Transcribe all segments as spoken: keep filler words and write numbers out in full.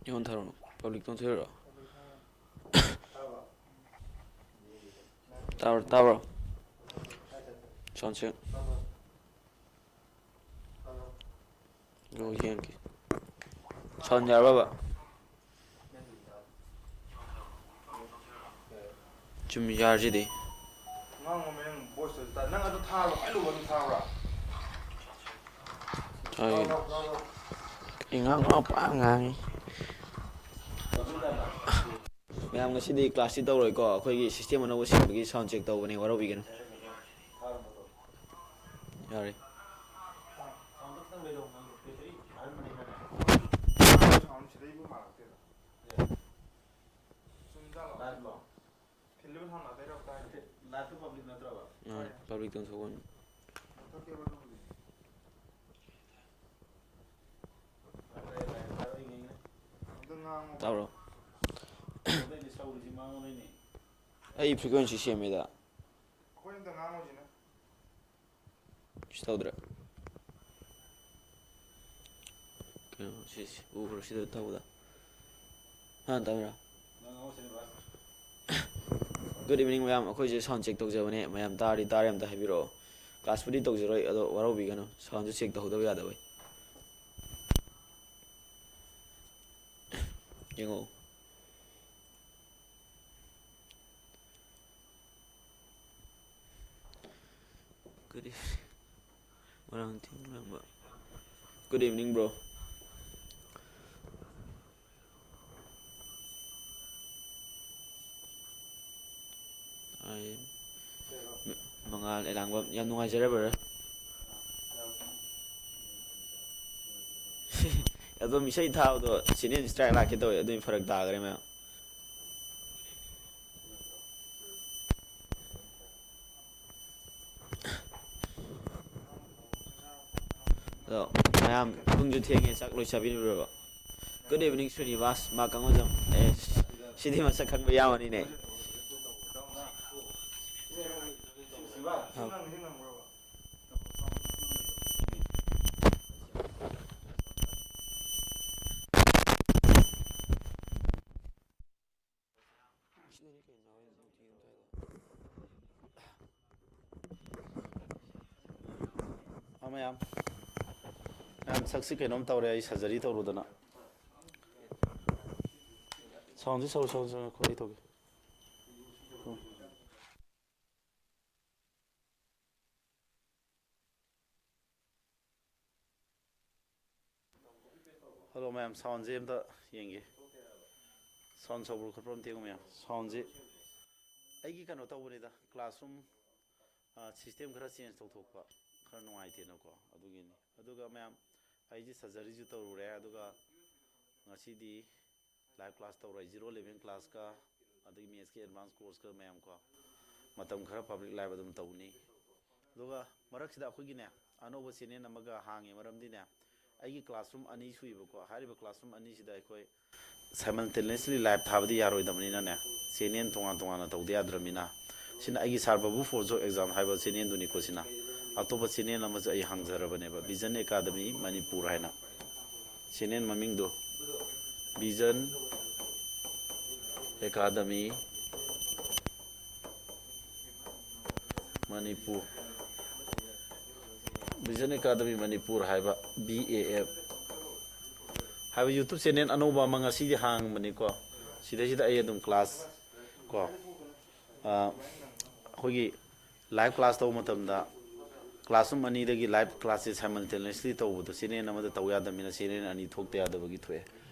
ꯑꯩꯉꯣꯟꯗ ꯊꯥꯔꯛꯑꯣ꯫ Public ꯇ ꯑꯣꯟꯊꯣꯛꯏꯔꯣ? ꯇꯥꯕ꯭ꯔꯣ? ꯇꯥꯕ꯭ꯔꯣ? Sound check꯫ ꯑꯣ, ꯌꯦꯡꯒꯦ꯫ Sound ꯌꯥꯔꯕꯕ? ꯆꯨꯝ ꯌꯥꯔꯁꯤꯗꯤ꯫ ꯉꯥꯡꯉꯣꯃꯦ, ꯅꯪ voice ꯇꯨ ꯇꯥ-, ꯅꯪ ꯑꯗꯨ ꯊꯥꯔꯕ? ꯑꯩ ꯂꯨꯕ ꯑꯗꯨꯝ ꯊꯥꯕ꯭ꯔꯥ? ꯊꯥꯏ꯫ ꯊꯥꯔꯣ, ꯊꯥꯔꯣ, ꯊꯥꯔꯣ꯫ ꯑꯩ ꯉꯥꯡ ꯉꯥꯡ ꯄꯪꯉꯥꯡ ꯉꯥꯡꯉꯤ꯫ ꯃꯌꯥꯝ, ꯉꯁꯤꯗꯤ class ꯇꯤ ꯇꯧꯔꯣꯏꯀꯣ, ꯑꯩꯈꯣꯏꯒꯤ system ꯑꯅꯧꯕ ꯁꯦꯝꯕꯒꯤ sound check ꯇꯧꯕꯅꯦ, ꯋꯥꯔꯧꯕꯤꯒꯅꯨ꯫ ꯌꯥꯔꯦ꯫ ꯑꯥ, public ꯇ ꯑꯣꯟꯊꯣꯛꯑꯣ꯫ ꯇꯥꯕ꯭ꯔꯣ? ꯑꯩ frequency ꯁꯦꯝꯃꯦꯗ꯫ ꯀꯩꯁꯨ ꯇꯧꯗ꯭ꯔꯦ꯫ ꯀꯩꯅꯣ ꯁꯤꯁꯤ ꯎꯕ꯭ꯔꯣ ꯁꯤꯗ ꯇꯧꯕꯗ? ꯍꯥ, ꯇꯥꯃꯤꯔꯣ? Good evening ꯃꯌꯥꯝ, ꯑꯩꯈꯣꯏꯁꯦ sound check ꯇꯧꯖꯕꯅꯦ, ꯃꯌꯥꯝ ꯇꯥꯔꯗꯤ ꯇꯥꯔꯦ ꯑꯝꯇ ꯍꯥꯏꯕꯤꯔꯛꯑꯣ꯫ Class ꯄꯨꯗꯤ ꯇꯧꯖꯔꯣꯏ, ꯑꯗꯣ ꯋꯥꯔꯧꯕꯤꯒꯅꯨ, sound ꯁꯨ check ꯇꯧꯍꯧꯗꯕ ꯌꯥꯗꯕꯩ꯫ ꯌꯦꯡꯉꯣ꯫ Good evening꯫ ꯃꯣꯏꯔꯥꯡꯊꯦꯝ ꯂꯥꯡꯕ꯫ Good evening bro꯫ ꯑꯩ ꯃꯉꯥꯜ ꯑꯦꯂꯥꯡꯕꯝ, ꯌꯥꯝ ꯅꯨꯡꯉꯥꯏꯖꯔꯦ brother꯫ ꯑꯗꯨꯝ ꯏꯁꯩ ꯊꯥꯕꯗꯣ channel strike ꯂꯥꯛꯀꯦ ꯇꯧꯋꯦ, ꯑꯗꯨꯏ ꯐꯔꯛ ꯇꯥꯈ꯭ꯔꯦ ꯃꯌꯥꯝ꯫ ꯑꯗꯣ ꯃꯌꯥꯝ, ꯄꯨꯡꯁꯨ ꯊꯦꯡꯉꯦ, ꯆꯥꯛ ꯂꯣꯏ ꯆꯥꯕꯤꯔꯨꯔꯕ? Good evening ꯁ꯭ꯔꯤꯅꯤꯕꯥꯁ, ꯃꯥ ꯀꯪꯉꯣꯖꯝ꯫ ꯑꯦ, ꯁꯤꯗꯤ ꯃꯁꯛ ꯈꯪꯕ ꯌꯥꯝꯕꯅꯤꯅꯦ꯫ ꯑꯧ꯫ ꯃꯌꯥꯝ, ꯃꯌꯥꯝ ꯁꯛꯁꯤ ꯀꯩꯅꯣꯝ ꯇꯧꯔꯦ, ꯑꯩ ꯁꯔꯖꯔꯤ ꯇꯧꯔꯨꯗꯅ꯫ ꯁꯥꯎꯟꯁꯤ ꯁꯧ, ꯁꯥꯎꯟ, ꯁꯥꯎꯟ, ꯑꯩꯈꯣꯏ ꯇꯧꯒꯦ꯫ ꯍꯜꯂꯣ ꯃꯌꯥꯝ, ꯁꯥꯎꯟꯁꯦ ꯑꯝꯇ ꯌꯦꯡꯒꯦ꯫ ꯁꯥꯎꯟ ꯁꯧꯕ꯭ꯔꯣ ꯈꯣꯠꯄ꯭ꯔꯣ ꯑꯝꯇ ꯌꯦꯡꯉꯨ ꯃꯌꯥꯝ꯫ ꯁꯥꯎꯟꯁꯦ ꯑꯩꯒꯤ ꯀꯩꯅꯣ ꯇꯧꯕꯅꯤꯗ, ꯀ꯭ꯂꯥꯁꯔꯨꯝ ꯁꯤꯁꯇꯦꯝ ꯈꯔ ꯆꯦꯟꯖ ꯇꯧꯊꯣꯛꯄ, ꯈꯔ ꯅꯨꯡꯉꯥꯏꯇꯦꯅꯀꯣ, ꯑꯗꯨꯒꯤꯅꯤ꯫ ꯑꯗꯨꯒ ꯃꯌꯥꯝ, ꯑꯩꯁꯦ ꯁꯔꯖꯔꯤꯁꯨ ꯇꯧꯔꯨꯔꯦ, ꯑꯗꯨꯒ ꯉꯁꯤꯗꯤ ꯂꯥꯏꯚ ꯀ꯭ꯂꯥꯁ ꯇꯧꯔꯣꯏ꯫ ꯖꯤꯔꯣ ꯏꯂꯦꯚꯦꯟ ꯀ꯭ꯂꯥꯁꯀ, ꯑꯗꯒꯤ ꯃꯦꯠꯁꯀꯤ ꯑꯦꯗꯚꯥꯟꯁ ꯀꯣꯔꯁꯀ ꯃꯌꯥꯝ ꯀꯣ, ꯃꯇꯝ ꯈꯔ ꯄꯕ꯭ꯂꯤꯛ ꯂꯥꯏꯚ ꯑꯗꯨꯝ ꯇꯧꯅꯤ꯫ ꯑꯗꯨꯒ ꯃꯔꯛꯁꯤꯗ ꯑꯩꯈꯣꯏꯒꯤꯅꯦ, ꯑꯅꯧꯕ ꯆꯦꯅꯦꯜ ꯑꯃꯒ ꯍꯥꯡꯉꯦ꯫ ꯃꯔꯝꯗꯤꯅꯦ, ꯑꯩꯒꯤ ꯀ꯭ꯂꯥꯁꯔꯨꯝ ꯑꯅꯤ ꯁꯨꯏꯕꯀꯣ꯫ ꯍꯥꯏꯔꯤꯕ ꯀ꯭ꯂꯥꯁꯔꯨꯝ ꯑꯅꯤꯁꯤꯗ ꯑꯩꯈꯣꯏ ꯁꯥꯏꯃꯜꯇꯦꯅꯤꯌꯁꯂꯤ ꯂꯥꯏꯚ ꯊꯥꯕꯗꯤ ꯌꯥꯔꯣꯏꯗꯕꯅꯤꯅꯅꯦ, ꯆꯦꯅꯦꯜ ꯇꯣꯉꯥꯟ ꯇꯣꯉꯥꯟꯅ ꯇꯧꯗ ꯌꯥꯗ꯭ꯔꯕꯅꯤꯅ, ꯁꯤꯅ ꯑꯩꯒꯤ ꯁꯥꯔ ꯕꯥꯕꯨ ꯐꯣꯔ ꯖꯣꯕ ꯑꯦꯛꯖꯥꯝ ꯍꯥꯏꯕ ꯆꯦꯅꯦꯜꯗꯨꯅꯤꯀꯣ꯫ ꯁꯤꯅ ꯑꯇꯣꯞꯄ ꯆꯦꯅꯦꯜ ꯑꯃꯁꯨ ꯑꯩ ꯍꯥꯡꯖꯔꯕꯅꯦꯕ, ꯚꯤꯖꯟ ꯑꯦꯀꯥꯗꯃꯤ ꯃꯅꯤꯄꯨꯔ ꯍꯥꯏꯅ꯫ ꯆꯦꯅꯦꯜ ꯃꯃꯤꯡꯗꯣ vision academy Manipur, vision academy Manipur ꯍꯥꯏꯕ, ꯚꯤ ꯑꯦ ꯑꯦꯝ ꯍꯥꯏꯕ ꯌꯨꯇ꯭ꯌꯨꯕ ꯆꯦꯅꯦꯜ ꯑꯅꯧꯕ ꯑꯃ ꯉꯁꯤꯗꯤ ꯍꯥꯡꯕꯅꯤꯀꯣ꯫ ꯁꯤꯗꯩꯁꯤꯗ ꯑꯩ ꯑꯗꯨꯝ ꯀ꯭ꯂꯥꯁ ꯀꯣ, ꯑ, ꯑꯩꯈꯣꯏꯒꯤ ꯂꯥꯏꯚ ꯀ꯭ꯂꯥꯁ ꯇꯧꯕ ꯃꯇꯝꯗ, ꯀ꯭ꯂꯥꯁꯔꯨꯝ ꯑꯅꯤꯗꯒꯤ ꯂꯥꯏꯚ ꯀ꯭ꯂꯥꯁꯁꯦ ꯁꯥꯏꯃꯜꯇꯦꯅꯤꯌꯁꯂꯤ ꯇꯧꯕꯗꯣ ꯆꯦꯅꯦꯜ ꯑꯃꯗ ꯇꯧ ꯌꯥꯗꯕꯅꯤꯅ, ꯆꯦꯅꯦꯜ ꯑꯅꯤ ꯊꯣꯛꯇ ꯌꯥꯗꯕꯒꯤ ꯊꯣꯛꯑꯦ꯫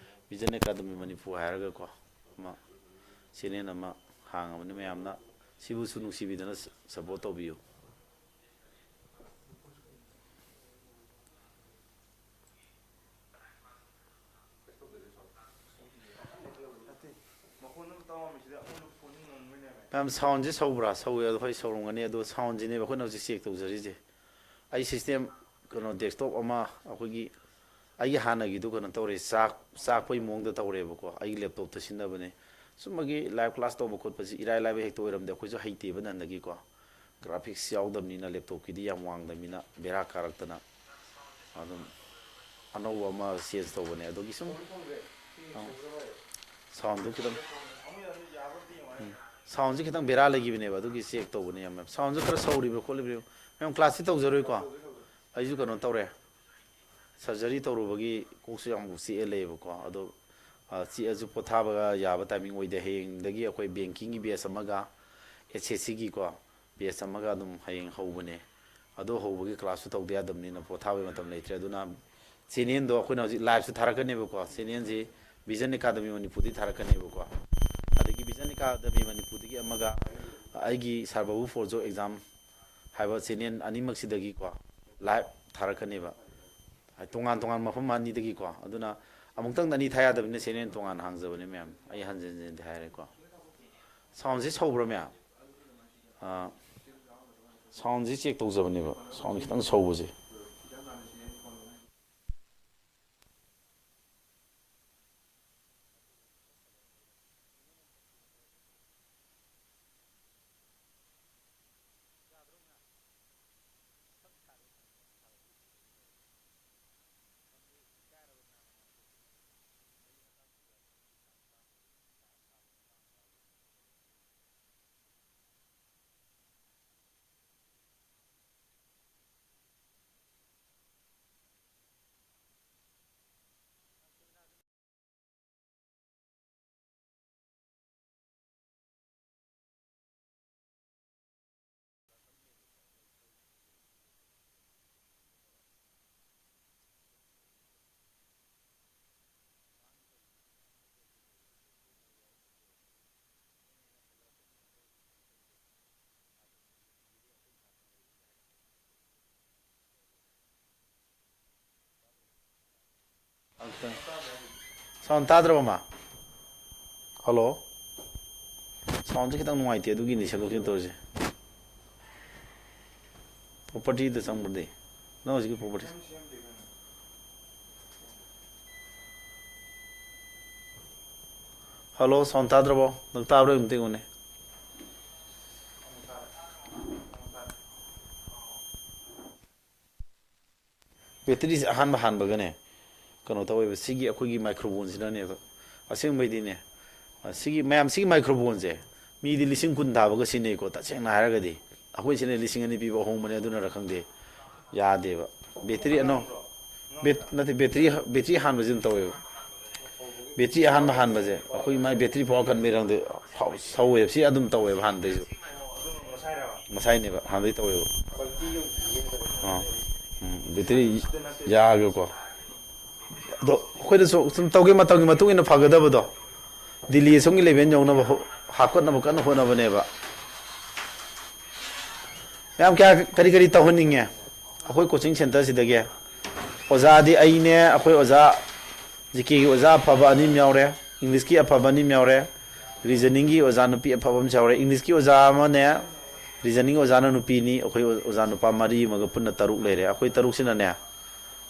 ꯚꯤꯖꯟ ꯑꯦꯀꯥꯗꯃꯤ ꯃꯅꯤꯄꯨꯔ ꯍꯥꯏꯔꯒꯀꯣ, ꯑꯃ ꯆꯦꯅꯦꯜ ꯑꯃ ꯍꯥꯡꯉꯕꯅꯤ꯫ ꯃꯌꯥꯝꯅ ꯁꯤꯕꯨꯁꯨ ꯅꯨꯡꯁꯤꯕꯤꯗꯅ ꯁꯞꯄꯣꯔꯠ ꯇꯧꯕꯤꯌꯨ꯫ ꯃꯌꯥꯝ, ꯁꯥꯎꯟꯁꯦ ꯁꯧꯕ꯭ꯔꯥ? ꯁꯧꯋꯦ, ꯑꯗꯣ ꯍꯣꯏ, ꯁꯧꯔꯝꯒꯅꯤ꯫ ꯑꯗꯣ ꯁꯥꯎꯟꯁꯤꯅꯦꯕ ꯑꯩꯈꯣꯏꯅ ꯍꯧꯖꯤꯛ ꯆꯦꯛ ꯇꯧꯖꯔꯤꯁꯦ꯫ ꯑꯩ ꯁꯤꯁꯇꯦꯝ, ꯀꯩꯅꯣ, ꯗꯦꯁꯛꯇꯣꯞ ꯑꯃ ꯑꯩꯈꯣꯏꯒꯤ, ꯑꯩꯒꯤ ꯍꯥꯟꯅꯒꯤꯗꯨ ꯀꯩꯅꯣ ꯇꯧꯔꯦ, ꯆꯥꯛ-, ꯆꯥꯛꯄꯩ ꯃꯑꯣꯡꯗ ꯇꯧꯔꯦꯕꯀꯣ꯫ ꯑꯩꯒꯤ ꯂꯦꯞꯇꯣꯞꯇ ꯁꯤꯖꯤꯟꯅꯕꯅꯦ꯫ ꯁꯨꯝꯕꯒꯤ ꯂꯥꯏꯚ ꯀ꯭ꯂꯥꯁ ꯇꯧꯕ ꯈꯣꯠꯄꯁꯤ ꯏꯔꯥꯏ ꯂꯥꯏꯕ ꯍꯦꯛꯇ ꯑꯣꯏꯔꯝꯗꯦ꯫ ꯑꯩꯈꯣꯏꯁꯨ ꯍꯩꯇꯦꯕ ꯅꯍꯥꯟꯗꯒꯤꯀꯣ꯫ ꯒ꯭ꯔꯥꯐꯤꯛꯁ ꯌꯥꯎꯗꯕꯅꯤꯅ, ꯂꯦꯞꯇꯣꯞꯀꯤꯗꯤ ꯌꯥꯝ ꯋꯥꯡꯗꯕꯅꯤꯅ ꯕꯦꯔꯥ ꯀꯥꯔꯛꯇꯅ ꯑꯗꯨꯝ ꯑꯅꯧꯕ ꯑꯃ ꯆꯦꯟꯖ ꯇꯧꯕꯅꯦ꯫ ꯑꯗꯨꯒꯤ ꯁꯨꯝ, ꯑ, ꯁꯥꯎꯟꯗꯨ ꯈꯤꯇꯪ, ꯎꯝ, ꯁꯥꯎꯟꯁꯦ ꯈꯤꯇꯪ ꯕꯦꯔꯥ ꯂꯩꯈꯤꯕꯅꯦꯕ, ꯑꯗꯨꯒꯤ ꯆꯦꯛ ꯇꯧꯕꯅꯦ꯫ ꯌꯥꯝ, ꯌꯥꯝ ꯁꯥꯎꯟꯁꯦ ꯈꯔ ꯁꯧꯔꯤꯕ꯭ꯔꯥ ꯈꯣꯠꯂꯤꯕ꯭ꯔꯥ ꯌꯦꯡꯉꯨ꯫ ꯃꯌꯥꯝ, ꯀ꯭ꯂꯥꯁꯁꯤ ꯇꯧꯖꯔꯣꯏꯀꯣ꯫ ꯑꯩꯁꯨ ꯀꯩꯅꯣ ꯇꯧꯔꯦ, ꯁꯔꯖꯔꯤ ꯇꯧꯔꯨꯕꯒꯤ ꯀꯣꯛꯁꯨ ꯌꯥꯝ ꯆꯤꯛꯑ ꯂꯩꯌꯦꯕꯀꯣ꯫ ꯑꯗꯣ, ꯑ, ꯆꯤꯛꯑꯁꯨ ꯄꯣꯊꯥꯕ ꯌꯥꯕ ꯇꯥꯏꯃꯤꯡ ꯑꯣꯏꯗꯦ꯫ ꯍꯌꯦꯡꯗꯒꯤ ꯑꯩꯈꯣꯏ ꯕꯦꯡꯀꯤꯡꯒꯤ ꯕꯦꯁ ꯑꯃꯒ ꯑꯦꯁ ꯑꯦꯁ ꯁꯤꯒꯤꯀꯣ ꯕꯦꯁ ꯑꯃꯒ ꯑꯗꯨꯝ ꯍꯌꯦꯡ ꯍꯧꯕꯅꯦ꯫ ꯑꯗꯣ ꯍꯧꯕꯒꯤ ꯀ꯭ꯂꯥꯁꯁꯨ ꯇꯧꯗ ꯌꯥꯗꯕꯅꯤꯅ ꯄꯣꯊꯥꯕꯒꯤ ꯃꯇꯝ ꯂꯩꯇ꯭ꯔꯦ꯫ ꯑꯗꯨꯅ ꯆꯦꯅꯦꯜꯗꯣ ꯑꯩꯈꯣꯏꯅ ꯍꯧꯖꯤꯛ ꯂꯥꯏꯞꯁꯨ ꯊꯥꯔꯛꯀꯅꯦꯕꯀꯣ꯫ ꯆꯦꯅꯦꯜꯁꯤ ꯚꯤꯖꯟ ꯑꯦꯀꯥꯗꯃꯤ ꯃꯅꯤꯄꯨꯔꯗꯒꯤ ꯊꯥꯔꯛꯀꯅꯦꯕꯀꯣ꯫ ꯑꯗꯒꯤ ꯚꯤꯖꯟ ꯑꯦꯀꯥꯗꯃꯤ ꯃꯅꯤꯄꯨꯔꯗꯒꯤ ꯑꯃꯒ ꯑꯩꯒꯤ ꯁꯥꯔ ꯕꯥꯕꯨ ꯐꯣꯔ ꯖꯣꯕ ꯑꯦꯛꯖꯥꯝ ꯍꯥꯏꯕ ꯆꯦꯅꯦꯜ ꯑꯅꯤꯃꯛꯁꯤꯗꯒꯤꯀꯣ ꯂꯥꯏꯞ ꯊꯥꯔꯛꯀꯅꯦꯕ꯫ ꯇꯣꯉꯥꯟ ꯇꯣꯉꯥꯟꯕ ꯃꯐꯝ ꯑꯅꯤꯗꯒꯤꯀꯣ꯫ ꯑꯗꯨꯅ ꯑꯃꯨꯛꯇꯪꯗ ꯑꯅꯤ ꯊꯥ ꯌꯥꯗꯕꯅꯤꯅ ꯆꯦꯅꯦꯜ ꯇꯣꯉꯥꯟꯅ ꯍꯥꯡꯖꯕꯅꯦ ꯃꯌꯥꯝ꯫ ꯑꯩ ꯍꯟꯖꯤꯟ ꯍꯟꯖꯤꯟꯗꯤ ꯍꯥꯏꯔꯦꯀꯣ꯫ ꯁꯥꯎꯟꯁꯦ ꯁꯧꯕ꯭ꯔꯥ ꯃꯌꯥꯝ? ꯑꯥ, ꯁꯥꯎꯟꯁꯦ ꯆꯦꯛ ꯇꯧꯖꯕꯅꯦꯕ, ꯁꯥꯎꯟ ꯈꯤꯇꯪ ꯁꯧꯕꯁꯦ꯫ ꯁꯥꯎꯟ ꯇꯥꯗ꯭ꯔꯕ ꯃꯥ? ꯍꯜꯂꯣ? ꯁꯥꯎꯟꯁꯦ ꯈꯤꯇꯪ ꯅꯨꯡꯉꯥꯏꯇꯦ, ꯑꯗꯨꯒꯤꯅꯤ ꯁꯦꯝꯗꯣꯛ ꯁꯦꯝꯖꯤꯟ ꯇꯧꯔꯤꯁꯦ꯫ ꯄ꯭ꯔꯣꯄꯔꯇꯤꯗ ꯆꯪꯕꯗꯤ ꯅꯪ ꯍꯧꯖꯤꯛꯀꯤ ꯄ꯭ꯔꯣꯄꯔꯇꯤ꯫ ꯍꯜꯂꯣ, ꯁꯥꯎꯟ ꯇꯥꯗ꯭ꯔꯕꯣ? ꯅꯪ ꯇꯥꯕ꯭ꯔꯥ? ꯑꯝꯇ ꯌꯦꯡꯉꯨꯅꯦ꯫ ꯕꯦꯇ꯭ꯔꯤꯁꯦ ꯑꯍꯥꯟꯕ ꯍꯥꯟꯕꯒꯅꯦ, ꯀꯩꯅꯣ ꯇꯧꯋꯦꯕ, ꯁꯤꯒꯤ ꯑꯩꯈꯣꯏꯒꯤ ꯃꯥꯏꯀ꯭ꯔꯣꯐꯣꯟꯁꯤꯅꯅꯦꯕ꯫ ꯑꯁꯦꯡꯕꯩꯗꯤꯅꯦ, ꯁꯤꯒꯤ ꯃꯌꯥꯝ, ꯁꯤꯒꯤ ꯃꯥꯏꯀ꯭ꯔꯣꯐꯣꯟꯁꯦ ꯃꯤꯗꯤ ꯂꯤꯁꯤꯡ ꯀꯨꯟ ꯊꯥꯕꯒ ꯁꯤꯖꯤꯟꯅꯩꯀꯣ꯫ ꯇꯁꯦꯡꯅ ꯍꯥꯏꯔꯒꯗꯤ ꯑꯩꯈꯣꯏ ꯁꯤꯅ ꯂꯤꯁꯤꯡ ꯑꯅꯤ ꯄꯤꯕ ꯑꯍꯣꯡꯕꯅꯦ, ꯑꯗꯨꯅꯔ ꯈꯪꯗꯦ꯫ ꯌꯥꯗꯦꯕ꯫ ꯕꯦꯇ꯭ꯔꯤ ꯑꯅꯧ ꯕꯦꯠ- ꯅꯠꯇꯦ, ꯕꯦꯇ꯭ꯔꯤ ꯕꯦꯇ꯭ꯔꯤ ꯍꯥꯟꯕꯁꯦ ꯑꯗꯨꯝ ꯇꯧꯋꯦꯕ꯫ ꯕꯦꯇ꯭ꯔꯤ ꯑꯍꯥꯟꯕ ꯍꯥꯟꯕꯁꯦ ꯑꯩꯈꯣꯏ ꯃꯥꯏ ꯕꯦꯇ꯭ꯔꯤ ꯄꯋꯥꯔ ꯀꯟꯕꯩꯔꯪꯗꯦ, ꯁꯧꯋꯦꯕ꯫ ꯁꯤ ꯑꯗꯨꯝ ꯇꯧꯋꯦꯕ ꯍꯥꯟꯅꯗꯩꯁꯨ꯫ ꯃꯁꯥꯏꯅꯦꯕ, ꯍꯥꯟꯅꯗꯩ ꯇꯧꯋꯦꯕ꯫ ꯑꯥ ꯎꯝ, ꯕꯦꯇ꯭ꯔꯤ ꯌꯥꯒꯦꯀꯣ꯫ ꯑꯗꯣ ꯑꯩꯈꯣꯏꯗꯁꯨ ꯁꯨꯝ ꯇꯧꯒꯦ, ꯃꯇꯝꯒꯤ ꯃꯇꯨꯡ ꯏꯟꯅ ꯐꯒꯗꯕꯗꯣ, ꯗꯤꯜꯂꯤ ꯑꯁꯣꯝꯒꯤ ꯂꯦꯚꯦꯜ ꯌꯧꯅꯕ ꯍꯣ- ꯍꯥꯞꯀꯠꯅꯕ ꯀꯟꯅ ꯍꯣꯠꯅꯕꯅꯦꯕ꯫ ꯃꯌꯥꯝ ꯀꯌꯥ ꯀꯔꯤ ꯀꯔꯤ ꯇꯧꯍꯟꯅꯤꯡꯉꯦ? ꯑꯩꯈꯣꯏ ꯀꯣꯆꯤꯡ ꯁꯦꯟꯇꯔꯁꯤꯗꯒꯤ ꯑꯣꯖꯥꯗꯤ ꯑꯩꯅꯦ, ꯑꯩꯈꯣꯏ ꯑꯣꯖꯥ ꯖꯤ ꯀꯦꯒꯤ ꯑꯣꯖꯥ ꯑꯐꯕ ꯑꯅꯤ ꯑꯃ ꯌꯥꯎꯔꯦ, ꯏꯪꯂꯤꯁꯀꯤ ꯑꯐꯕ ꯑꯅꯤ ꯑꯃ ꯌꯥꯎꯔꯦ, ꯔꯤꯖꯅꯤꯡꯒꯤ ꯑꯣꯖꯥ ꯅꯨꯄꯤ ꯑꯐꯕ ꯑꯃꯁꯨ ꯌꯥꯎꯔꯦ꯫ ꯏꯪꯂꯤꯁꯀꯤ ꯑꯣꯖꯥ ꯑꯃꯅꯦ, ꯔꯤꯖꯅꯤꯡ ꯑꯣꯖꯥꯅ ꯅꯨꯄꯤꯅꯤ, ꯑꯩꯈꯣꯏ ꯑꯣꯖꯥ ꯅꯨꯄꯥ ꯃꯔꯤ ꯑꯃꯒ ꯄꯨꯟꯅ ꯇꯔꯨꯛ ꯂꯩꯔꯦ꯫ ꯑꯩꯈꯣꯏ ꯇꯔꯨꯛꯁꯤꯅꯅꯦ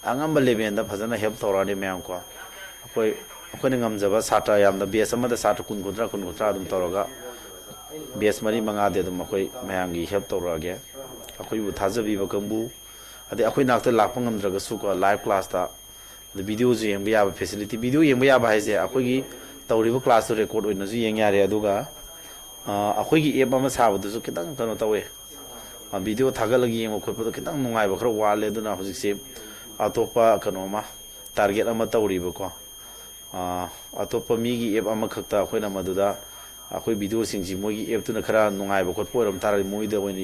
ꯑꯉꯝꯕ ꯂꯦꯚꯦꯜꯗ ꯐꯖꯅ ꯍꯦꯜꯞ ꯇꯧꯔꯛꯑꯅꯤ ꯃꯌꯥꯝ ꯀꯣ꯫ ꯑꯩꯈꯣꯏ ꯑꯩꯈꯣꯏꯅ ꯉꯝꯖꯕ ꯁꯥꯇ꯭ꯔ ꯌꯥꯝꯅ ꯕꯦꯁ ꯑꯃꯗ ꯁꯥꯇ꯭ꯔ ꯀꯨꯟ, ꯀꯨꯟꯊ꯭ꯔꯥ, ꯀꯨꯟ, ꯀꯨꯟꯊ꯭ꯔꯥ ꯑꯗꯨꯝ ꯇꯧꯔꯒ ꯕꯦꯁ ꯃꯔꯤ ꯃꯉꯥꯗꯤ ꯑꯗꯨꯝ ꯑꯩꯈꯣꯏ ꯃꯌꯥꯝꯒꯤ ꯍꯦꯜꯞ ꯇꯧꯔꯛꯑꯒꯦ꯫ ꯑꯩꯈꯣꯏꯕꯨ ꯊꯥꯖꯕꯤꯕ ꯀꯥꯡꯕꯨ, ꯑꯗꯩ ꯑꯩꯈꯣꯏ ꯅꯥꯛꯇ ꯂꯥꯛꯄ ꯉꯝꯗ꯭ꯔꯒꯁꯨꯀꯣ, ꯂꯥꯏꯚ ꯀ꯭ꯂꯥꯁꯇ ꯑꯗ ꯚꯤꯗꯤꯑꯣꯁꯨ ꯌꯦꯡꯕ ꯌꯥꯕ ꯐꯦꯁꯤꯂꯤꯇꯤ, ꯚꯤꯗꯤꯑꯣ ꯌꯦꯡꯕ ꯌꯥꯕ ꯍꯥꯏꯁꯦ ꯑꯩꯈꯣꯏꯒꯤ ꯇꯧꯔꯤꯕ ꯀ꯭ꯂꯥꯁꯇꯨ ꯔꯦꯀꯣꯔꯠ ꯑꯣꯏꯅꯁꯨ ꯌꯦꯡ ꯌꯥꯔꯦ, ꯑꯗꯨꯒ ꯑ, ꯑꯩꯈꯣꯏꯒꯤ ꯑꯦꯞ ꯑꯃ ꯁꯥꯕꯗꯨꯁꯨ ꯈꯤꯇꯪ ꯀꯩꯅꯣ ꯇꯧꯋꯦ꯫ ꯑ, ꯚꯤꯗꯤꯑꯣ ꯊꯥꯒꯠꯂꯒ ꯌꯦꯡꯕ ꯈꯣꯠꯄꯗꯣ ꯈꯤꯇꯪ ꯅꯨꯡꯉꯥꯏꯕ ꯈꯔ ꯋꯥꯠꯂꯦ꯫ ꯑꯗꯨꯅ ꯍꯧꯖꯤꯛꯁꯦ ꯑꯇꯣꯞꯄ ꯀꯩꯅꯣ ꯑꯃ, ꯇꯥꯔꯒꯦꯠ ꯑꯃ ꯇꯧꯔꯤꯕꯀꯣ꯫ ꯑ, ꯑꯇꯣꯞꯄ ꯃꯤꯒꯤ ꯑꯦꯞ ꯑꯃꯈꯛꯇ ꯑꯩꯈꯣꯏꯅ ꯃꯗꯨꯗ ꯑꯩꯈꯣꯏ ꯚꯤꯗꯤꯑꯣꯁꯤꯡꯁꯤ ꯃꯣꯏꯒꯤ ꯑꯦꯞꯇꯨꯅ ꯈꯔ ꯅꯨꯡꯉꯥꯏꯕ ꯈꯣꯠꯄ ꯑꯣꯏꯔꯝ ꯇꯥꯔꯗꯤ, ꯃꯣꯏꯗ ꯑꯣꯏꯅ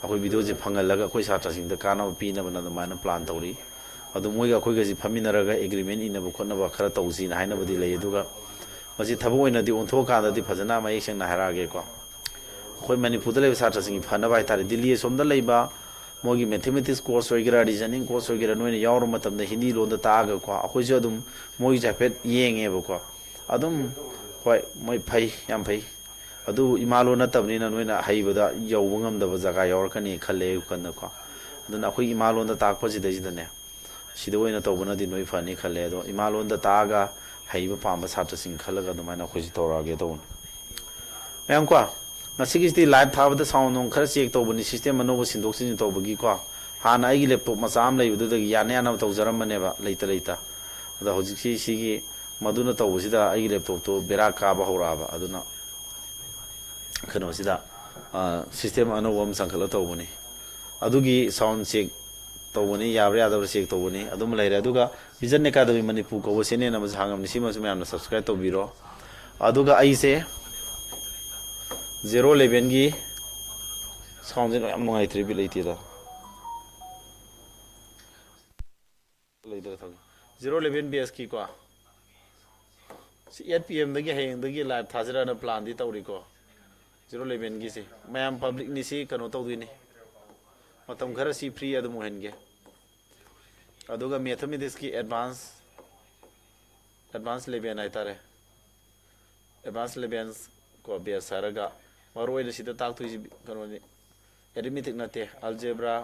ꯑꯩꯈꯣꯏ ꯚꯤꯗꯤꯑꯣꯁꯦ ꯐꯪꯍꯜꯂꯒ ꯑꯩꯈꯣꯏ ꯁꯥꯇ꯭ꯔꯁꯤꯡꯗ ꯀꯥꯟꯅꯕ ꯄꯤꯅꯕꯅ ꯑꯗꯨꯃꯥꯏꯅ ꯄ꯭ꯂꯥꯟ ꯇꯧꯔꯤ꯫ ꯑꯗꯨ ꯃꯣꯏꯒ ꯑꯩꯈꯣꯏꯒꯁꯤ ꯐꯝꯃꯤꯟꯅꯔꯒ ꯑꯦꯒ꯭ꯔꯤꯃꯦꯟ ꯏꯅꯕ ꯈꯣꯠꯅꯕ ꯈꯔ ꯇꯧꯁꯤꯅ ꯍꯥꯏꯅꯕꯗꯤ ꯂꯩ꯫ ꯑꯗꯨꯒ ꯃꯁꯤ ꯊꯕꯛ ꯑꯣꯏꯅꯗꯤ ꯑꯣꯟꯊꯣꯛꯑꯀꯥꯟꯗꯗꯤ ꯐꯖꯅ ꯃꯌꯦꯛ ꯁꯦꯡꯅ ꯍꯥꯏꯔꯛꯑꯒꯦꯀꯣ꯫ ꯑꯩꯈꯣꯏ ꯃꯅꯤꯄꯨꯔꯗ ꯂꯩꯕ ꯁꯥꯇ꯭ꯔꯁꯤꯡꯒꯤ ꯐꯅꯕ ꯍꯥꯏꯇꯥꯔꯦ, ꯗꯤꯜꯂꯤ ꯑꯁꯣꯝꯗ ꯂꯩꯕ ꯃꯣꯏꯒꯤ ꯃꯦꯊꯃꯦꯇꯤꯛꯁ ꯀꯣꯔꯁ ꯑꯣꯏꯒꯦꯔꯥ, ꯔꯤꯖꯅꯤꯡ ꯀꯣꯔꯁ ꯑꯣꯏꯒꯦꯔꯥ, ꯅꯣꯏꯅ ꯌꯥꯎꯔꯕ ꯃꯇꯝꯗ ꯍꯤꯟꯗꯤ ꯂꯣꯟꯗ ꯇꯥꯛꯑꯒꯀꯣ, ꯑꯩꯈꯣꯏꯁꯨ ꯑꯗꯨꯝ ꯃꯣꯏꯒꯤꯁꯦ ꯍꯥꯏꯐꯦꯠ ꯌꯦꯡꯉꯦꯕꯀꯣ꯫ ꯑꯗꯨꯝ ꯍꯣꯏ, ꯃꯣꯏ ꯐꯩ, ꯌꯥꯝ ꯐꯩ꯫ ꯑꯗꯨꯕꯨ ꯏꯃꯥ ꯂꯣꯟ ꯅꯠꯇꯕꯅꯤꯅ ꯅꯣꯏꯅ ꯍꯩꯕꯗ ꯌꯧꯕ ꯉꯝꯗꯕ ꯖꯒꯥ ꯌꯥꯎꯔꯛꯀꯅꯤ ꯈꯜꯂꯦ ꯑꯩ ꯋꯥꯈꯜꯗꯀꯣ꯫ ꯑꯗꯨꯅ ꯑꯩꯈꯣꯏ ꯏꯃꯥ ꯂꯣꯟꯗ ꯇꯥꯛꯄꯁꯤꯗꯩꯁꯤꯗꯅꯦ, ꯁꯤꯗ ꯑꯣꯏꯅ ꯇꯧꯕꯅꯗꯤ ꯅꯣꯏ ꯐꯅꯤ ꯈꯜꯂꯦ꯫ ꯑꯗꯣ ꯏꯃꯥ ꯂꯣꯟꯗ ꯇꯥꯛꯑꯒ ꯍꯩꯕ ꯄꯥꯝꯕ ꯁꯥꯇ꯭ꯔꯁꯤꯡ ꯈꯜꯂꯒ ꯑꯗꯨꯃꯥꯏꯅ ꯑꯩꯈꯣꯏꯁꯨ ꯇꯧꯔꯛꯑꯒꯦ ꯇꯧꯕꯅꯤ꯫ ꯃꯌꯥꯝ ꯀꯣ, ꯉꯁꯤꯒꯤꯁꯤꯗꯤ ꯂꯥꯏꯚ ꯊꯥꯕꯗ ꯁꯥꯎꯟ ꯅꯨꯡ ꯈꯔ ꯆꯦꯛ ꯇꯧꯕꯅꯤ, ꯁꯤꯁꯇꯦꯝ ꯑꯅꯧꯕ ꯁꯤꯟꯗꯣꯛ ꯁꯤꯟꯖꯤꯟ ꯇꯧꯕꯒꯤꯀꯣ꯫ ꯍꯥꯟꯅ ꯑꯩꯒꯤ ꯂꯦꯞꯇꯣꯞ ꯃꯆꯥ ꯑꯃ ꯂꯩꯕꯗꯨꯗꯒꯤ ꯌꯥꯅ ꯌꯥꯅꯕ ꯇꯧꯖꯔꯝꯕꯅꯦꯕ, ꯂꯩꯇ ꯂꯩꯇ꯫ ꯑꯗꯣ ꯍꯧꯖꯤꯛꯁꯤ ꯁꯤꯒꯤ ꯃꯗꯨꯅ ꯇꯧꯕꯁꯤꯗ ꯑꯩꯒꯤ ꯂꯦꯞꯇꯣꯞꯇꯣ ꯕꯦꯔꯥ ꯀꯥꯕ ꯍꯧꯔꯛꯑꯕ꯫ ꯑꯗꯨꯅ ꯀꯩꯅꯣꯁꯤꯗ, ꯑ, ꯁꯤꯁꯇꯦꯝ ꯑꯅꯧꯕ ꯑꯃ ꯆꯪꯈꯠꯂ ꯇꯧꯕꯅꯤ꯫ ꯑꯗꯨꯒꯤ ꯁꯥꯎꯟ ꯆꯦꯛ ꯇꯧꯕꯅꯤ, ꯌꯥꯕ꯭ꯔꯥ ꯌꯥꯗꯕ꯭ꯔꯥ ꯆꯦꯛ ꯇꯧꯕꯅꯤ, ꯑꯗꯨꯝ ꯂꯩꯔꯦ꯫ ꯑꯗꯨꯒ Vision Academy ꯃꯅꯤꯄꯨꯔ ꯀꯧꯕ ꯆꯦꯅꯦꯜ ꯑꯃꯁꯨ ꯍꯥꯡꯉꯝꯅꯤ, ꯁꯤꯃꯁꯨ ꯃꯌꯥꯝꯅ ꯁꯕꯁꯀ꯭ꯔꯥꯏꯕ ꯇꯧꯕꯤꯔꯣ꯫ ꯑꯗꯨꯒ ꯑꯩꯁꯦ ꯖꯦꯔꯣ ꯏꯂꯦꯚꯦꯟꯒꯤ ꯁꯥꯎꯟꯁꯦ ꯌꯥꯝ ꯅꯨꯡꯉꯥꯏꯇ꯭ꯔꯦ, ꯕꯤꯠ ꯂꯩꯇꯦꯗ꯫ ꯂꯩꯗ꯭ꯔꯥ ꯊꯝꯒꯦ꯫ ꯖꯦꯔꯣ ꯏꯂꯦꯚꯦꯟ ꯕꯦꯁꯀꯤꯀꯣ, ꯁꯤ ꯑꯩꯠ ꯄꯤ ꯑꯦꯝꯗꯒꯤ ꯍꯌꯦꯡꯗꯒꯤ ꯂꯥꯏꯚ ꯊꯥꯖꯔꯛꯑꯅ ꯄ꯭ꯂꯥꯟꯗꯤ ꯇꯧꯔꯤꯀꯣ꯫ ꯖꯦꯔꯣ ꯏꯂꯦꯚꯦꯟꯒꯤꯁꯤ ꯃꯌꯥꯝ ꯄꯕ꯭ꯂꯤꯛꯅꯤ, ꯁꯤ ꯀꯩꯅꯣ ꯇꯧꯗꯣꯏꯅꯤ꯫ ꯃꯇꯝ ꯈꯔ ꯁꯤ ꯐ꯭ꯔꯤ ꯑꯗꯨꯝ ꯑꯣꯏꯍꯟꯒꯦ꯫ ꯑꯗꯨꯒ ꯃꯦꯊꯃꯦꯇꯤꯛꯁꯀꯤ ꯑꯦꯗꯚꯥꯟꯁ, ꯑꯦꯗꯚꯥꯟꯁ ꯏꯂꯦꯚꯦꯟ ꯍꯥꯏꯇꯥꯔꯦ꯫ ꯑꯦꯗꯚꯥꯟꯁ ꯏꯂꯦꯚꯦꯟ ꯀꯣ, ꯕꯦꯁ ꯍꯥꯏꯔꯒ ꯃꯔꯨ ꯑꯣꯏꯅ ꯁꯤꯗ ꯇꯥꯛꯇꯣꯏꯁꯤ ꯀꯩꯅꯣꯅꯤ, ꯑꯦꯔꯤꯊꯃꯦꯇꯤꯛ ꯅꯠꯇꯦ, ꯑꯜꯖꯦꯕ꯭ꯔꯥ,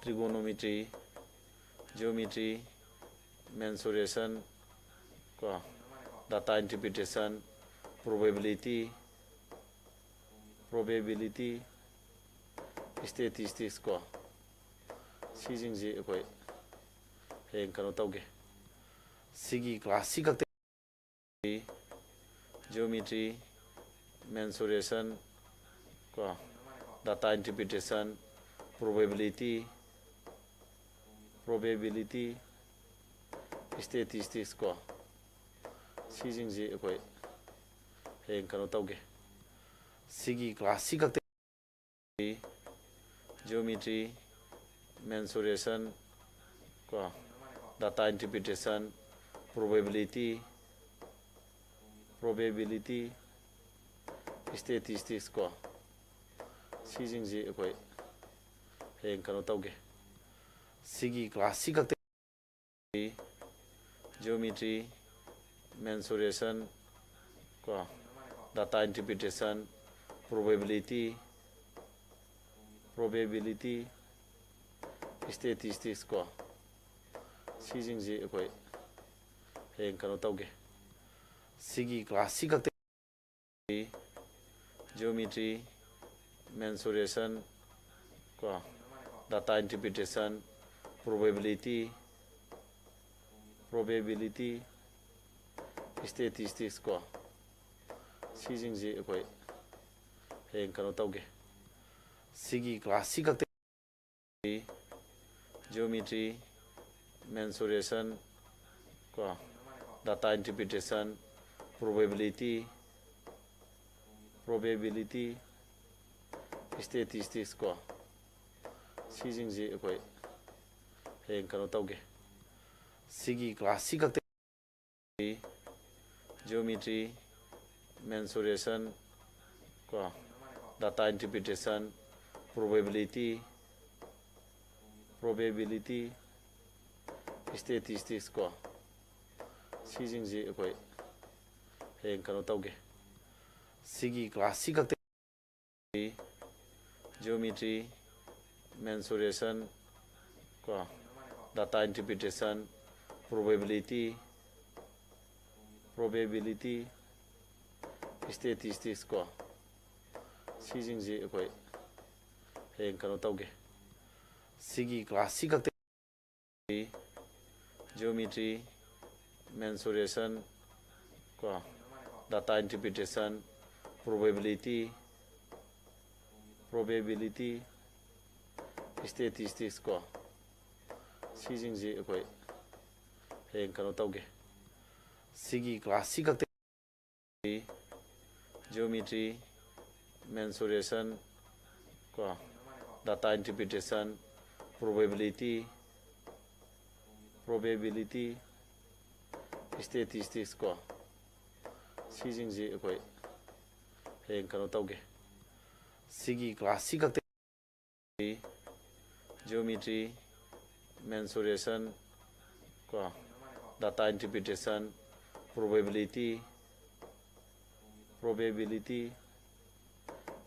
ꯇ꯭ꯔꯤꯒꯣꯅꯣꯃꯦꯇ꯭ꯔꯤ, ꯖꯤꯑꯣꯃꯦꯇ꯭ꯔꯤ, ꯃꯦꯟꯁꯨꯔꯦꯁꯟ ꯀꯣ, data interpretation, probability, probability, statistics ꯀꯣ, ꯁꯤꯁꯤꯡꯁꯤ ꯑꯩꯈꯣꯏ ꯍꯌꯦꯡ ꯀꯩꯅꯣ ꯇꯧꯒꯦ꯫ ꯁꯤꯒꯤ ꯀ꯭ꯂꯥꯁꯁꯤ ꯈꯛꯇ ꯖꯤꯑꯣꯃꯦꯇ꯭ꯔꯤ, ꯃꯦꯟꯁꯨꯔꯦꯁꯟ ꯀꯣ, data interpretation, probability, probability, statistics ꯀꯣ, ꯁꯤꯁꯤꯡꯁꯤ ꯑꯩꯈꯣꯏ ꯍꯌꯦꯡ ꯀꯩꯅꯣ ꯇꯧꯒꯦ꯫ ꯁꯤꯒꯤ ꯀ꯭ꯂꯥꯁꯁꯤ ꯈꯛꯇ ꯖꯤꯑꯣꯃꯦꯇ꯭ꯔꯤ, ꯃꯦꯟꯁꯨꯔꯦꯁꯟ ꯀꯣ, data interpretation, probability, probability, statistics ꯀꯣ, ꯁꯤꯁꯤꯡꯁꯤ ꯑꯩꯈꯣꯏ ꯍꯌꯦꯡ ꯀꯩꯅꯣ ꯇꯧꯒꯦ꯫ ꯁꯤꯒꯤ ꯀ꯭ꯂꯥꯁꯁꯤ ꯈꯛꯇ ꯖꯤꯑꯣꯃꯦꯇ꯭ꯔꯤ, ꯃꯦꯟꯁꯨꯔꯦꯁꯟ ꯀꯣ, data interpretation, probability, probability, statistics ꯀꯣ, ꯁꯤꯁꯤꯡꯁꯤ ꯑꯩꯈꯣꯏ ꯍꯌꯦꯡ ꯀꯩꯅꯣ ꯇꯧꯒꯦ꯫ ꯁꯤꯒꯤ ꯀ꯭ꯂꯥꯁꯁꯤ ꯈꯛꯇ ꯖꯤꯑꯣꯃꯦꯇ꯭ꯔꯤ, ꯃꯦꯟꯁꯨꯔꯦꯁꯟ ꯀꯣ, data interpretation, probability, probability, statistics ꯀꯣ, ꯁꯤꯁꯤꯡꯁꯤ ꯑꯩꯈꯣꯏ ꯍꯌꯦꯡ ꯀꯩꯅꯣ ꯇꯧꯒꯦ꯫ ꯁꯤꯒꯤ ꯀ꯭ꯂꯥꯁꯁꯤ ꯈꯛꯇ Geometry, mensuration, ꯀꯣ, data interpretation, probability, probability, statistics ꯀꯣ, ꯁꯤꯁꯤꯡꯁꯤ ꯑꯩꯈꯣꯏ ꯍꯌꯦꯡ ꯀꯩꯅꯣ ꯇꯧꯒꯦ꯫ ꯁꯤꯒꯤ class ꯁꯤ ꯈꯛꯇ geometry, mensuration, ꯀꯣ, data interpretation, probability, probability, statistics ꯀꯣ, ꯁꯤꯁꯤꯡꯁꯤ ꯑꯩꯈꯣꯏ ꯍꯌꯦꯡ ꯀꯩꯅꯣ ꯇꯧꯒꯦ꯫ ꯁꯤꯒꯤ class ꯁꯤ ꯈꯛꯇ geometry, mensuration, ꯀꯣ, data interpretation, probability, probability, statistics ꯀꯣ, ꯁꯤꯁꯤꯡꯁꯤ ꯑꯩꯈꯣꯏ ꯍꯌꯦꯡ ꯀꯩꯅꯣ ꯇꯧꯒꯦ꯫ ꯁꯤꯒꯤ class ꯁꯤ ꯈꯛꯇ geometry, mensuration, ꯀꯣ, data interpretation, probability, probability, statistics ꯀꯣ, ꯁꯤꯁꯤꯡꯁꯤ ꯑꯩꯈꯣꯏ ꯍꯌꯦꯡ ꯀꯩꯅꯣ ꯇꯧꯒꯦ꯫ ꯁꯤꯒꯤ class ꯁꯤ ꯈꯛꯇ geometry, mensuration, ꯀꯣ, data interpretation, probability, probability, statistics ꯀꯣ, ꯁꯤꯁꯤꯡꯁꯤ ꯑꯩꯈꯣꯏ ꯍꯌꯦꯡ ꯀꯩꯅꯣ ꯇꯧꯒꯦ꯫ ꯁꯤꯒꯤ class ꯁꯤ ꯈꯛꯇ geometry, mensuration, ꯀꯣ, data interpretation, probability, probability,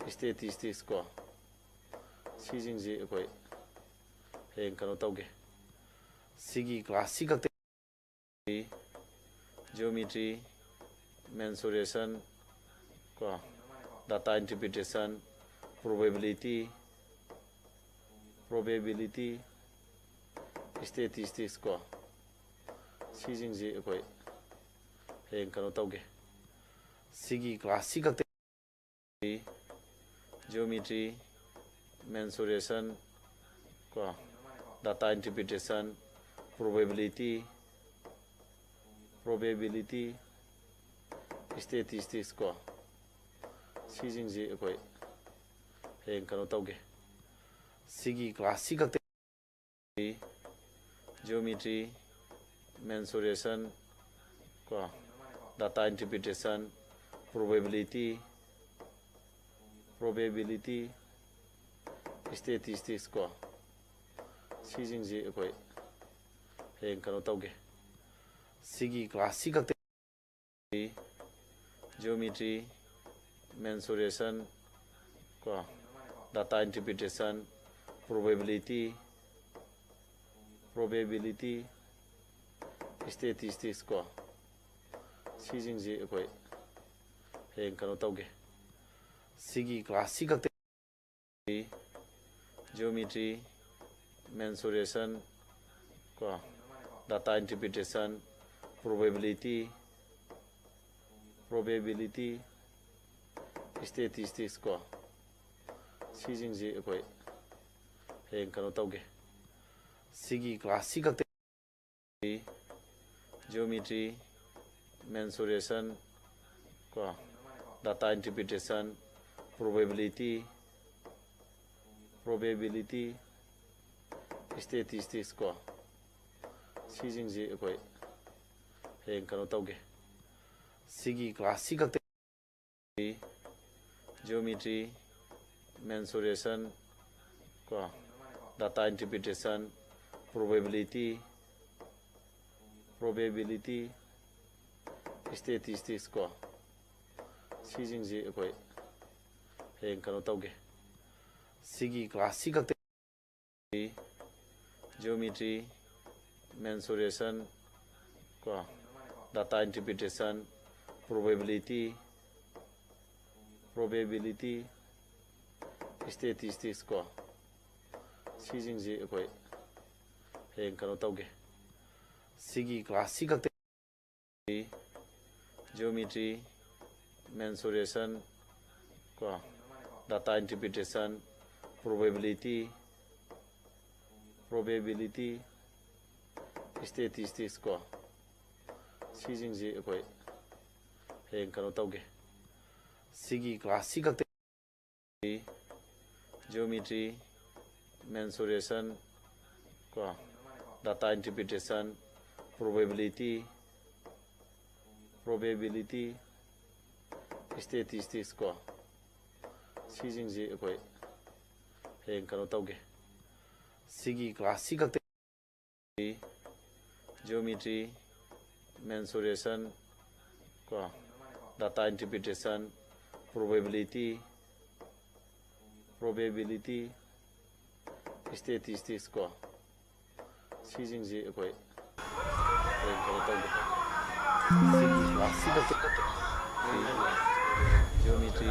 statistics ꯀꯣ, ꯁꯤꯁꯤꯡꯁꯤ ꯑꯩꯈꯣꯏ ꯍꯌꯦꯡ ꯀꯩꯅꯣ ꯇꯧꯒꯦ꯫ ꯁꯤꯒꯤ class ꯁꯤ ꯈꯛꯇ geometry, mensuration, ꯀꯣ, data interpretation, probability, probability, statistics ꯀꯣ, ꯁꯤꯁꯤꯡꯁꯤ ꯑꯩꯈꯣꯏ ꯍꯌꯦꯡ ꯀꯩꯅꯣ ꯇꯧꯒꯦ꯫ ꯁꯤꯒꯤ class ꯁꯤ ꯈꯛꯇ geometry, mensuration, ꯀꯣ, data interpretation, probability, probability, statistics ꯀꯣ, ꯁꯤꯁꯤꯡꯁꯤ ꯑꯩꯈꯣꯏ ꯍꯌꯦꯡ ꯀꯩꯅꯣ ꯇꯧꯒꯦ꯫ ꯁꯤꯒꯤ class ꯁꯤ ꯈꯛꯇ geometry, mensuration ꯀꯣ, data interpretation, probability, probability, statistics ꯀꯣ, ꯁꯤꯁꯤꯡꯁꯤ ꯑꯩꯈꯣꯏ ꯍꯌꯦꯡ ꯀꯩꯅꯣ ꯇꯧꯒꯦ꯫ ꯁꯤꯒꯤ class ꯁꯤ ꯈꯛꯇ geometry, mensuration ꯀꯣ, data interpretation, probability, probability, statistics ꯀꯣ, ꯁꯤꯁꯤꯡꯁꯤ ꯑꯩꯈꯣꯏ ꯍꯌꯦꯡ ꯀꯩꯅꯣ ꯇꯧꯒꯦ꯫ ꯁꯤꯒꯤ class ꯁꯤ ꯈꯛꯇ geometry, mensuration ꯀꯣ, data interpretation, probability, probability, statistics ꯀꯣ, ꯁꯤꯁꯤꯡꯁꯤ ꯑꯩꯈꯣꯏ ꯍꯌꯦꯡ ꯀꯩꯅꯣ ꯇꯧꯒꯦ꯫ ꯁꯤꯒꯤ class ꯁꯤ ꯈꯛꯇ geometry, mensuration ꯀꯣ, data interpretation, probability, probability, statistics ꯀꯣ, ꯁꯤꯁꯤꯡꯁꯤ ꯑꯩꯈꯣꯏ ꯍꯌꯦꯡ ꯀꯩꯅꯣ ꯇꯧꯒꯦ꯫ ꯁꯤꯒꯤ class ꯁꯤ ꯈꯛꯇ geometry, mensuration ꯀꯣ, data interpretation, probability, probability, statistics ꯀꯣ, ꯁꯤꯁꯤꯡꯁꯤ ꯑꯩꯈꯣꯏ ꯍꯌꯦꯡ ꯀꯩꯅꯣ ꯇꯧꯒꯦ꯫ ꯁꯤꯒꯤ class ꯁꯤ ꯈꯛꯇ geometry, mensuration ꯀꯣ, data interpretation, probability, probability, statistics ꯀꯣ, ꯁꯤꯁꯤꯡꯁꯤ ꯑꯩꯈꯣꯏ ꯍꯌꯦꯡ ꯀꯩꯅꯣ ꯇꯧꯒꯦ꯫ ꯁꯤꯒꯤ class ꯁꯤ ꯈꯛꯇ geometry, mensuration ꯀꯣ, data interpretation, probability, Probability, Statistics ꯀꯣ, ꯁꯤꯁꯤꯡꯁꯤ ꯑꯩꯈꯣꯏ ꯍꯌꯦꯡ ꯀꯩꯅꯣ ꯇꯧꯒꯦ꯫ ꯁꯤꯒꯤ ꯀ꯭ꯂꯥꯁꯁꯤ ꯈꯛꯇ Geometry, Mensuration ꯀꯣ, Data Interpretation, Probability, Probability, Statistics ꯀꯣ, ꯁꯤꯁꯤꯡꯁꯤ ꯑꯩꯈꯣꯏ ꯍꯌꯦꯡ ꯀꯩꯅꯣ ꯇꯧꯒꯦ꯫ ꯁꯤꯒꯤ ꯀ꯭ꯂꯥꯁꯁꯤ ꯈꯛꯇ Geometry, Mensuration ꯀꯣ, Data Interpretation, Probability, Probability, Statistics ꯀꯣ, ꯁꯤꯁꯤꯡꯁꯤ ꯑꯩꯈꯣꯏ ꯍꯌꯦꯡ ꯀꯩꯅꯣ ꯇꯧꯒꯦ꯫ ꯁꯤꯒꯤ ꯀ꯭ꯂꯥꯁꯁꯤ ꯈꯛꯇ Geometry,